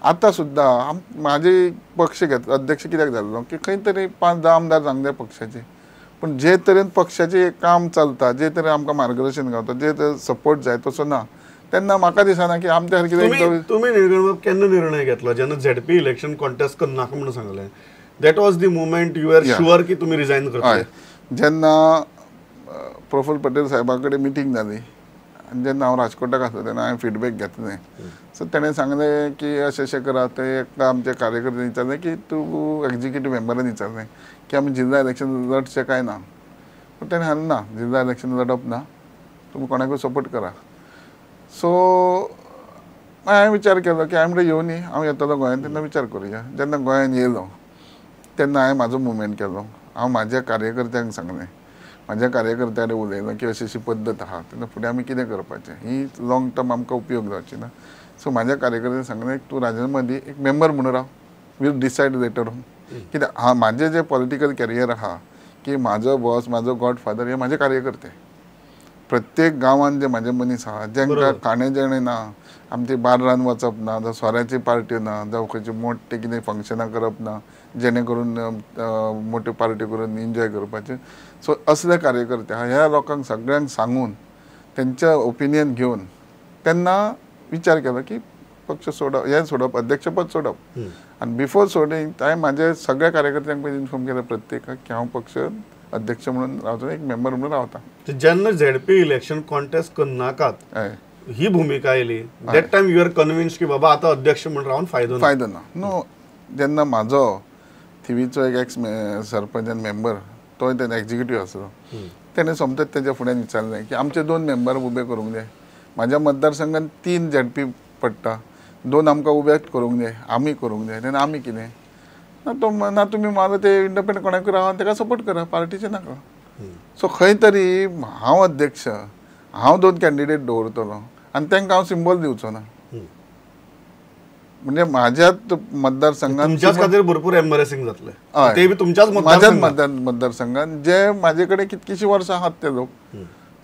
आतां सुद्दां म्हाजे पक्ष घेत अध्यक्ष कित्याक जाल्लो की खंय तरी 5-10 आमदार जावंक जाय पक्षाचे, पूण जे तरेन पक्षाचें काम चलता, जे तरेन आमकां मार्गदर्शन गावता, जे तरेन सपोर्ट जाय तसो ना, तेन्ना म्हाका दिसना की आमच्या सारकें. तुमी केन्ना निर्णय घेतलो जेन्ना झेडपी इलेक्शन कॉन्टेस्ट करनाका म्हणून सांगलें? That was the moment you are sure की तुमी रिजायन करतले? जेन्ना प्रफुल्ल पटेल साहेबा कडेन मिटींग जाली आनी जेन्ना हांव राजकोटाक आसलो तेन्ना हांवें फिडबॅक घेतलें. सो तेणें सांगलें की अशें अशें करात. ते एका आमच्या कार्यकर्त्यान विचारलें की तूं एग्जिक्युटीव मेंबरान विचारलें की आमी जिल्ला इलेक्शन लढचें काय ना, पूण तेणें सांगलें ना, जिल्ला इलेक्शन लढप ना, तुमी कोणाकूय सपोर्ट करा. सो हांवें विचार केलो की हांवें म्हणलें येवनी, हांव येतलो गोंयांत तेन्ना विचार करुया. जेन्ना गोंयांत येयलो तेन्ना हांवें म्हाजो मुवमेंट केलो. हांव म्हाज्या कार्यकर्त्यांक सांगलें, म्हाज्या कार्यकर्त्या कडेन उलयलो की अशी अशी पद्दत आहा, तेन्ना फुडें आमी कितें करपाचें, ही लॉंग टर्म आमकां उपयोग जावची ना. सो म्हाज्या कार्यकर्त्यांक सांगलें तूं राजन एक मेंबर म्हणून राव, वील डिसायड लेटर ऑन. कित्याक हा म्हाजें जें पॉलिटिकल कॅरियर आहा की म्हाजो बॉस, म्हाजो गॉडफादर हे म्हाजे कार्यकर्ते. प्रत्येक गांवांत जे म्हाजे मनीस आहा जेंकां खाणें जेणें ना, आमचे बार्रान वचप ना, जावं सोऱ्याची पार्ट्यो ना, जावं खंयची मोठे कितें फंक्शनां करप ना जेणे करून मोठ्यो पार्ट्यो करून एन्जॉय करपाचें. सो असले कार्यकर्ते आहा, ह्या लोकांक सगळ्यांक सांगून तेंचे ओपिनियन घेवन तेन्ना विचार केलो की पक्ष सोडप, हें सोडप, अध्यक्षपद सोडप. आनी बिफोर सोडिंग हांवें म्हाज्या सगळ्या कार्यकर्त्यांक पयलीं इन्फॉर्म केलें प्रत्येकाक की हांव पक्ष अध्यक्ष म्हणून रावता, एक मेंबर म्हणून रावता. जेन्ना झेडपी इलेक्शन कॉन्टेस्ट करनाकात ही भुमिका आयली, that time you are convinced की बाबा आतां अध्यक्ष म्हणून रावन फायदो फायदो ना. नो, जेन्ना म्हाजो थिवीचो एक एक्स सरपंच आनी मेंबर, तो तेन्ना एग्जिक्युटीव आसलो, तेणें सोमतेच तेज्या फुड्यान विचारलें की आमचे 2 मेंबर उबे करूंक जाय, म्हाज्या मतदारसंघात 3 झेडपी पडटा, 2 आमकां उबे करूंक जाय, आमी करूंक जाय, तेन्ना आमी कितें ना तो ना तुमी मागीर ते इंडिपेंडंट कोणाकूय राव ताका सपोर्ट करा, पार्टीचें नाका. सो खंय तरी हांव अध्यक्ष, हांव 2 कॅन्डिडेट दवरतलो आनी तांकां हांव सिंबल दिवचो ना, म्हणजे म्हाज्याच मतदारसंघात तुमच्याच खातीर भरपूर एम्बरेसिंग जातलें, ते बी तुमच्याच म्हाज्याच मतदारसंघात जे म्हाजे कडेन कितकीशीं वर्सां आहात ते लोक.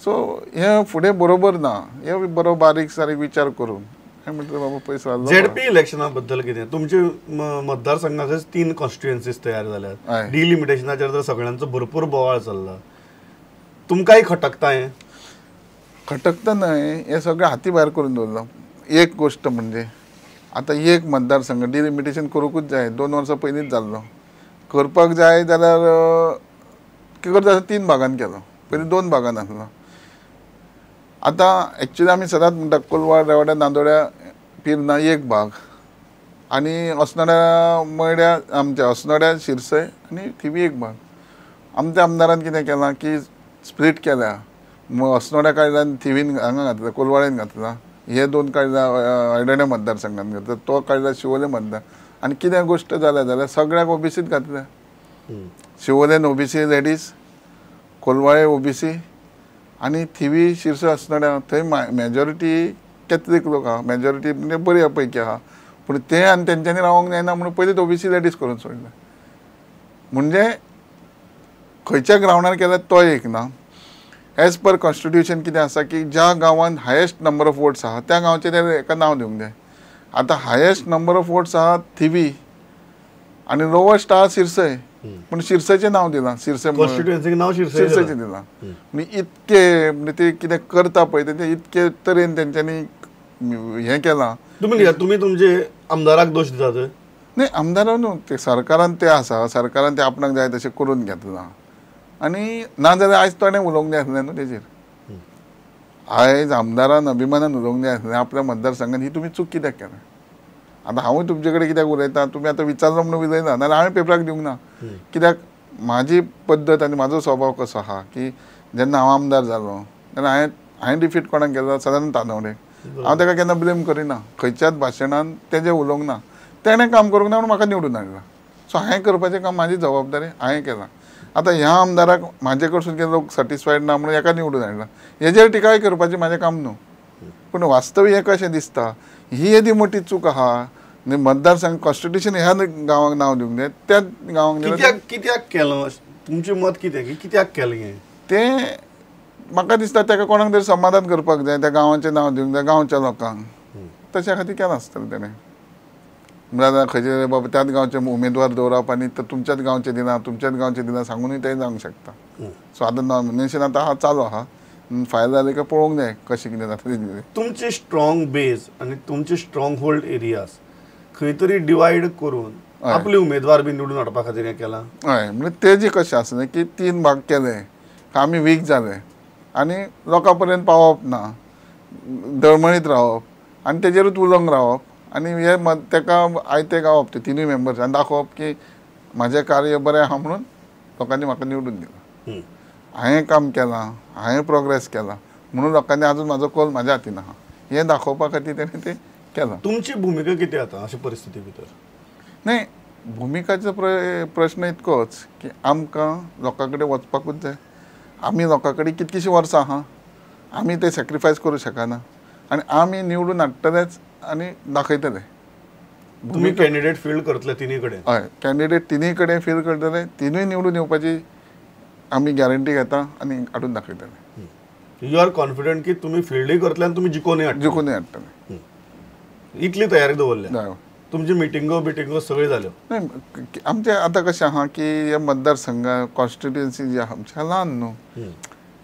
सो हें फुडें बरोबर ना, हें बरो बारीक सारीक विचार करून बाबा पयस. झेडपी इलेक्शना बद्दल कितें तुमचे मतदारसंघाकच 3 कॉन्स्टिट्युएन्सीज तयार जाल्यात, डिलिमिटेशनाचेर तर सगळ्यांचो भरपूर बोवाळ चल्ला, तुमकांय खटकता? हें खटकता न्हय, हें सगळें हाती भायर करून दवरलां. एक गोश्ट म्हणजे आतां एक मतदारसंघ डिलिमिटेशन करूंकूच जाय, 2 वर्सां पयलींच जाल्लो, करपाक जाय जाल्यार कितें करता, 3 भागान केलो, पयलीं 2 भागान आसलो. आतां एक्चुअली आमी सदांच म्हणटा कोलवाळ, रेवाड्या, नांदोड्या, पिर्ना एक भाग आनी अस्नोड्या, मयड्या, आमच्या अस्नोड्या, शिरसय आनी थिवी एक भाग. आमच्या आमदारान कितें केलां की स्प्लीट केल्या, अस्नोड्या काडल्या आनी थिवीन हांगा घातला, कोलवाळेन घातला, हे 2 काडल्या हळदोण्या मतदारसंघान घातला, तो काडला शिवोले मतदार. आनी कितें गोश्ट जाल्या जाल्यार सगळ्याक ओबीसीत घातल्या, शिवोलेन ओबीसी लेडीज, कोलवाळे ओबीसी आनी थिवी, शिरसय, अस्नोड्या थंय मॅजॉरिटी कॅथलीक लोक आहा, मॅजॉरिटी म्हणजे बरी पैकी आहा, पूण ते आनी तेंच्यांनी रावंक जायना म्हणून पयलींच ओबीसी लेडीज करून सोडलें. म्हणजे खंयच्या ग्रावंडार केल्यार तो एक ना. एज पर कॉन्स्टिट्युशन कितें आसा की ज्या गांवांत हायेस्ट नंबर ऑफ वोट्स आहा त्या गांवचें ते एका नांव दिवंक जाय. आतां हायेस्ट नंबर ऑफ वोट्स आहा थिवी आनी लोवस्ट आहा शिरसय, पूण शिरसयचें नांव दिलां, शिरसय कॉन्स्टिट्युएन्सीक नांव शिरसयचें दिलां. म्हणजे इतके म्हणजे ते कितें करता पळय तें इतके तरेन तेंच्यांनी हें केलां. तुमी तुमी तुमचे आमदाराक दोश दितात? न्ही, आमदाराक न्हू, ते सरकारान तें आसा, सरकारान तें आपणाक जाय तशें करून घेतलां. आनी ना जाल्यार आयज ताणें उलोवंक जाय आसलें न्हू तेजेर, आयज आमदारान अभिमानान उलोवंक जाय आसलें आपल्या मतदारसंघान ही तुमी चूक कित्याक केल्या. आतां हांवूय तुमचे कडेन कित्याक उलयता, तुमी आतां विचारलो म्हणून उलयना, नाजाल्यार हांवें पेपराक दिवंक ना. कित्याक म्हाजी पद्दत आनी म्हाजो स्वभाव कसो आहा की जेन्ना हांव आमदार जालो तेन्ना हांवें डिफीट कोणाक केलो, सदानंद तानवडेक. हांव ताका केन्ना ब्लेम करिना, खंयच्याच भाशणान तेजें उलोवंक ना, तेणें काम करूंक ना म्हणून म्हाका निवडून हाडला. सो हांवें करपाचें काम म्हाजी जबाबदारी हांवें केलां. आतां ह्या आमदाराक म्हाजे कडसून कितें लोक सॅटिस्फायड ना म्हणून हेका निवडून हाडला, हेजेर टिकाय करपाचें म्हाजें काम न्हू. पूण वास्तव हें कशें दिसता, ही येदी मोठी चूक आहा. मतदारसंघ कॉन्स्टिट्युशन ह्या गांवाक नांव दिवंक जाय, त्या गांवाक कित्याक केलें, तुमचें मत कितें की कित्याक केलें हें? तें म्हाका दिसता ताका कोणाक तरी समाधान करपाक जाय, त्या गांवाचें नांव दिवंक जाय गांवच्या लोकांक, तशा खातीर केलां आसतलें तेणें. म्हळ्यार खंयचे बाबा त्याच गांवचे उमेदवार दवरप आनी तुमच्याच गांवचे दिना तुमच्याच गांवचे दिना सांगूनय तें जावंक शकता. सो आतां नॉमिनेशन आतां आहा चालू आहा, फायल जाली काय पळोवंक जाय कशें कितें जाता तें. तुमचे स्ट्रॉंग बेज आनी तुमचे स्ट्रॉंग होल्ड एरियाज खंय तरी डिवायड करून आपले उमेदवार बी निवडून हाडपा खातीर हें केलां. हय, म्हणजे तेजें कशें आसा की 3 भाग केले आमी वीक जाले आनी लोकां पर्यंत पावप ना, डळमळीत रावप आनी तेजेरूच उलोवंक रावप आनी हे तेका आयते गावप ते 3 मेंबर्स आनी दाखोवप की म्हाजें कार्य बरें आहा म्हणून लोकांनी म्हाका निवडून दिलां, हांवें काम केलां, हांवें प्रोग्रेस केला म्हणून लोकांनी आजून म्हाजो कॉल म्हाज्या हातीन आहा, हें दाखोवपा खातीर तेणें तें केलां. तुमची भुमिका कितें आतां अशे परिस्थिती भितर? न्ही, भुमिकाचो प्रश्न इतकोच की आमकां लोकां कडेन वचपाकूच जाय. आमी लोकां कडेन कितलींशीं वर्सां आहा, आमी ते सॅक्रिफायस करूं शकना आनी आमी निवडून हाडटलेच आनी दाखयतले. तुमी कॅन्डिडेट फील्ड करतले तिनूय कडेन? हय, कॅन्डिडेट तिनूय कडेन फील्ड करतले, तिनूय निवडून येवपाची आमी गॅरंटी घेता आनी हाडून दाखयतले. You are confident की तुमी फिल्डूय करतले आनी तुमी जिखोवनूय हाडटले? जिखोवनूय हाडटले. इतली तयारी दवरल्या? तुमची मिटिंगो बिटिंगो सगळ्यो जाल्यो? न्ही, आमचें आतां कशें आहा की हे मतदारसंघ कॉन्स्टिट्युएन्सी जी आहा आमची ल्हान न्हू,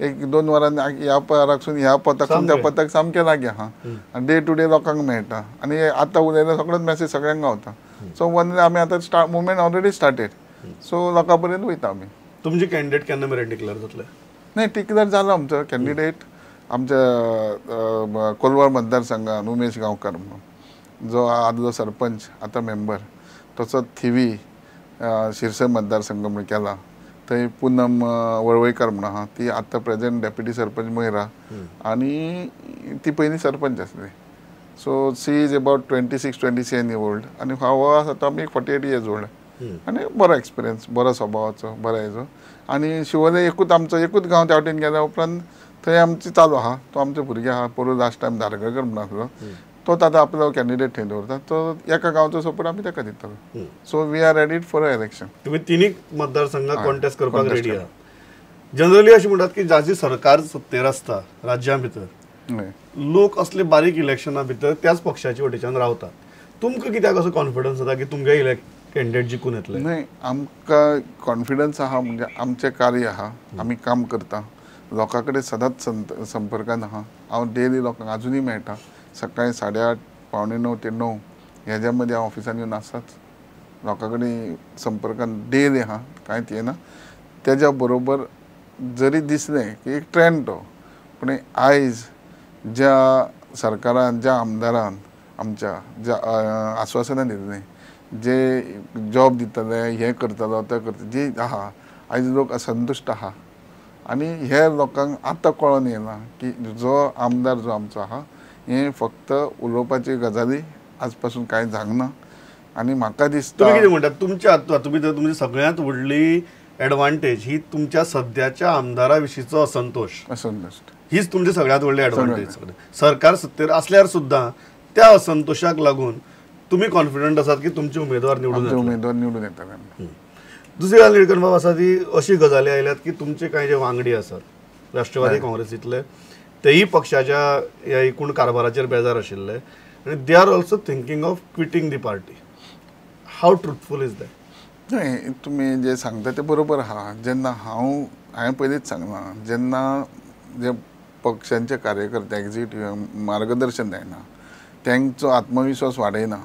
1-2 वरां ह्या पराकसून ह्या पताकसून त्या पताक सामकें लागीं आहा आनी डे टू डे लोकांक मेळटा आनी आतां उलयल्यार सगळोच मॅसेज सगळ्यांक गावता. सो वन आमी आतां start movement already started, so लोकां पर्यंत वयता आमी. तुमचे कॅन्डिडेट केन्ना मेरेन डिक्लेअर जातले? न्ही, डिक्लेअर जालो आमचो कॅन्डिडेट आमच्या कोलवाळ मतदारसंघान उमेश गांवकार म्हणून, जो आदलो सरपंच आतां मेंबर, तसोच थिवी शिरसय मतदारसंघ म्हणून केला, थंय पूनम वळवयकर म्हणून आहा, ती आतां प्रेजेंट डेप्युटी सरपंच मोयरा आनी ती पयलीं सरपंच आसली. So she is about 26-27 year old आनी हो आसा तो आमी 48 इयर्स ओल्ड आनी बरो एक्सपिरियन्स, बरो स्वभावाचो, बरो हेजो. आनी शिवोले एकूच आमचो एकूच गांव त्या वटेन गेल्या उपरांत थंय आमची चालू आहा, तो आमचो भुरगो आहा पोरूं लास्ट टायम धारगळकर म्हणून आसलो, तो आतां आपलो कॅन्डिडेट थंय दवरता, तो एका गांवचो सपोर्ट आमी ताका दितलो. So we are ready for a election. तुमी तिनूय मतदारसंघात कॉन्टेस्ट करपाक रेडी आहा? जनरली अशें म्हणटात की जाजी सरकार सत्तेर आसता राज्या भितर, लोक असले बारीक इलेक्शना भितर त्याच पक्षाचे वटेच्यान रावतात. तुमकां कित्याक असो कॉन्फिडन्स जाता की तुमगे कॅन्डिडेट जिखून येतले? न्हय, आमकां कॉन्फिडन्स आहा म्हणजे आमचें कार्य आहा, आमी काम करता, लोकां कडेन सदांच संपर्कान आहा. हांव डेली लोकांक आजुनूय मेळटा, सकाळी 8:30 8:45 ते 9 हेज्या मदीं हांव ऑफिसान येवन आसाच, लोकां कडेन संपर्कान डेली आहा, कांयच येना. तेज्या बरोबर जरी दिसलें की एक ट्रेंड तो, पूण आयज ज्या सरकारान ज्या आमदारान आमच्या ज्या आस्वासनां दिल्लीं, जे जॉब दितले, हें करतलो तें करतलो, जी आहा आयज लोक असंतुश्ट आहा आनी हे लोकांक आतां कळोन येयलां की जो आमदार जो आमचो आहा हें फक्त उलोवपाची गजाली आज पासून कांय जावंक ना. आनी म्हाका दिसता तुमी कितें म्हणटात तुमच्या तुमी तुमची सगळ्यांत व्हडली एडवांटेज ही तुमच्या सद्याच्या आमदारा विशींचो असंतोश, असंतोश हीच तुमची सगळ्यांत व्हडली एडवांटेज. सरकार सत्तेर असल्यार सुद्दां त्या असंतोशाक लागून तुमी कॉन्फिडंट आसात की तुमचे उमेदवार निवडून येतले, उमेदवार निवडून येतले. दुसरी गजाल निळकंठ बाब आसा ती अशी गजाली आयल्यात की तुमचे कांय जे वांगडी आसात राष्ट्रवादी काँग्रेसींतले तेय पक्षाच्या ह्या एकूण कारभाराचेर बेजार आशिल्ले आनी they are also thinking of quitting the party. How truthful is that? न्हय, तुमी जे सांगता तें बरोबर आहा. जेन्ना हांवें पयलींच सांगलां, जेन्ना जे पक्षांचे कार्यकर्ते एक्झिक्युटिव्ह मार्गदर्शन जायना, तांचो आत्मविश्वास वाडयना,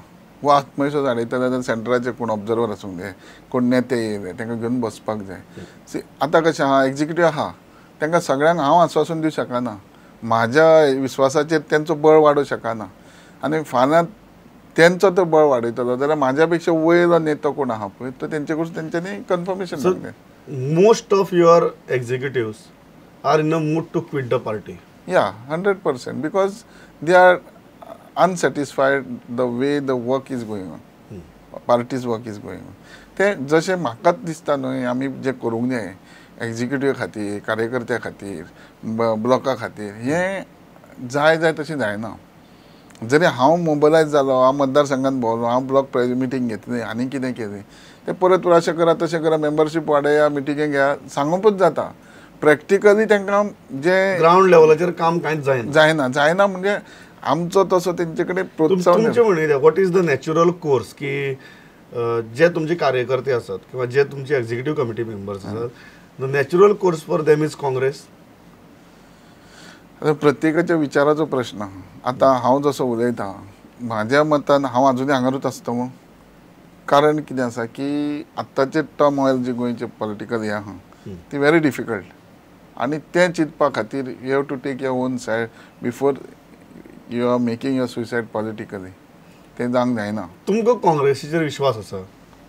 वा आत्मविश्वास वाडयता जाल्यार सेंट्राचे कोण ऑब्जर्वर आसूंक जाय, कोण नेते येयले तांकां घेवन बसपाक जाय. आतां कशें आहा, एक्झिक्युटिव्ह आहा, तांकां सगळ्यांक हांव आस्वासन दिवंक शकना, म्हाज्या विश्वासाचेर तेंचो बळ वाडोवंक शकना आनी फाल्यां तेंचो तो बळ वाडयतलो जाल्यार म्हाज्या पेक्षा वयलो नेतो कोण आहा पळय तो तेंचे कडसून तेंच्यांनी कन्फर्मेशन दिवंक जाय. Most of your executives are in a mood to quit the party. Yeah, 100%, because they are unsatisfied the way the work is going on, party's work is going on. ते जशें म्हाकाच दिसता न्हय, आमी जें करूंक जाय एक्झिक्युटिव्ह खातीर, कार्यकर्त्या खातीर, ब्लॉका खातीर, हें जाय जाय तशें जायना. जरी हांव मोबलायज जालो, हांव मतदारसंघात भोंवलो, हांव ब्लॉक मिटींग घेतली आनी कितें केलें, तें परत अशें करा तशें करा, मेंबरशीप वाडया, मिटिंगे घेया, सांगपूच जाता. प्रॅक्टिकली तांकां जें ग्रावंड लेवलाचेर काम कांयच जायना, जायना जायना म्हणजे आमचो तसो तेंचे कडेन प्रोत्साहन. तुमचें म्हणणें what is the natural course की जे तुमचे कार्यकर्ते आसात किंवा जे तुमचे एक्झिक्युटिव्ह कमिटी मेंबर्स आसात, the natural course for them is Congress? आतां प्रत्येकाच्या विचाराचो प्रश्न. आतां हांव जसो उलयतां म्हाज्या मतान हांव आजुनूय हांगारूच आसतलो. कारण कितें आसा की आत्ताचे टर्म ऑयल जी गोंयचे पॉलिटिकल हें आहा ती व्हेरी डिफिकल्ट आनी तें चिंतपा खातीर you have to take your own side before you are making your suicide politically. तें जावंक जायना. तुमकां काँग्रेसीचेर विश्वास आसा?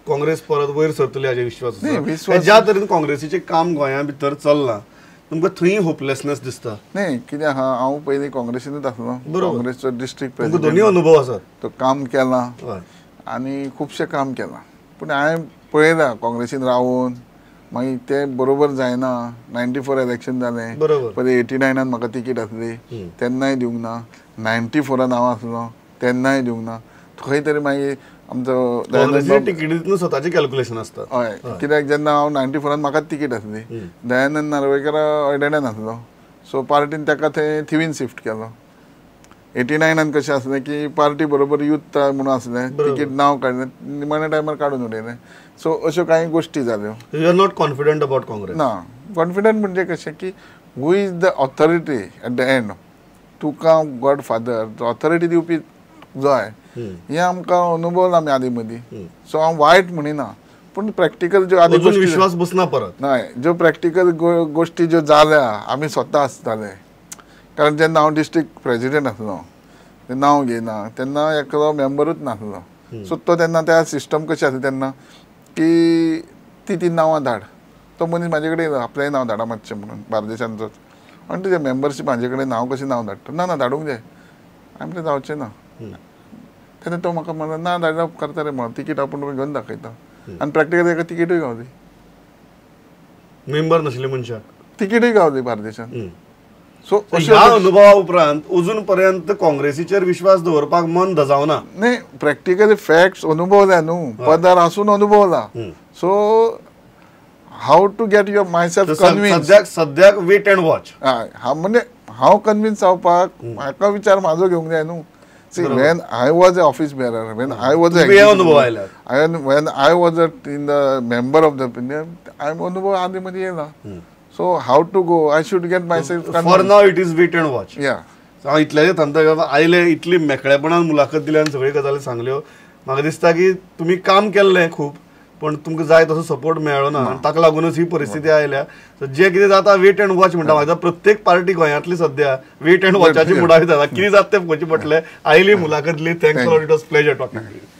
काँग्रेस परत वयर सरतली हाजेर विश्वास आसा? ज्या तरेन काँग्रेसीचें काम गोंया भितर चल्लां तुमकां थंय होपलेसनेस दिसता? न्ही, कितें आहा, हांव पयलीं काँग्रेसीनूच आसलो, काँग्रेसचो डिस्ट्रिक्ट प्रेसिडेंट, दोनूय अनुभव आसात, तो काम केलां आनी खुबशें काम केलां. पूण हांवें पळयलां काँग्रेसीन रावून मागीर तें बरोबर जायना. 94 इलेक्शन जालें, पयलीं 89 म्हाका तिकीट आसली तेन्नाय दिवंक ना, 94 हांव आसलो तेन्नाय दिवंक ना. खंय तरी मागीर आमचो तिकीटीन स्वताचें कॅल्क्युलेशन आसता. हय, कित्याक जेन्ना हांव 94 म्हाका तिकीट आसली, दयानंद नार्वेकर हळदोण्यान आसलो, सो पार्टीन ताका थंय थिवीन शिफ्ट केलो. 89 कशें आसलें की पार्टी बरोबर युथ म्हणून आसलें, तिकीट नांव काडलें, निमाण्या टायमार काडून उडयलें. सो अश्यो कांय गोश्टी जाल्यो. You are not confident about Congress? ना, कॉन्फिडंट म्हणजे कशें की who is the authority at the end, तुका गॉड फादर ऑथॉरिटी दिवपी जाय, हें आमकां अनुभवलां आमी आदीं मदीं. सो हांव वायट म्हणिना, पूण प्रॅक्टिकल ज्यो आदी गोश्टी विश्वास बसना परत न्हय, ज्यो प्रॅक्टिकल गोश्टी ज्यो जाल्या आमी स्वता आसताले. कारण जेन्ना हांव डिस्ट्रिक्ट प्रेसिडेंट आसलो नांव घेयना तेन्ना एकलो मेंबरूच नासलो. सो तो तेन्ना त्या सिस्टम कशी आसली तेन्ना की ती ती नांवां धाड, तो मनीस म्हाजे कडेन येयलो आपलें नांव धाडा मातशें म्हणून बार्देशांचोच, आनी तुजें मेंबरशीप म्हाजे कडेन हांव कशें नांव धाडटा, ना ना धाडूंक जाय. हांवें म्हटलें जावचें ना. तेन्ना तो म्हाका म्हणलो ना धाडल्यार उपकारता रे म्हणून तिकीट आपूण घेवन दाखयता. आनी प्रॅक्टिकल ताका तिकीटूय गावली, मेंबर नाशिल्ले मनशाक तिकीटूय गावली बार्देशान. सो ह्या अनुभवा उपरांत अजून पर्यंत काँग्रेसीचेर विश्वास दवरपाक मन धजावना? न्ही, प्रॅक्टिकली फॅक्ट्स अनुभवल्या न्हू, पदार आसून अनुभवला. So how to get your myself convince? सद्याक वेट अँड वॉच. हय, म्हणजे हांव कन्विन्स जावपाक म्हाका विचार म्हाजो घेवंक जाय न्हू. See, when I was an office bearer, when I was a when I was a in the member of the I am अनुभव आदी मदीं येयला. So how to go? I should get myself convinced. For now it is wait and watch. Yeah. हांव इतल्याचेर थांबता. आयले इतली मेकळेपणान मुलाखत दिली आनी सगळ्यो गजाली सांगल्यो. म्हाका दिसता की तुमी काम केल्लें खूब, पण तुमकां जाय तसो सपोर्ट मेळ्ळो ना आनी ताका लागूनच ही परिस्थिती आयल्या. सो जें कितें जाता वेट अँड वॉच म्हणटा. म्हाका प्रत्येक पार्टी गोंयांतली सद्या वेट अँड वॉचाची मुडावी जाता. कितें जाता तें पळोवचें पडटलें. आयली मुलाखत दिली, thanks a lot, it was pleasure talking to you.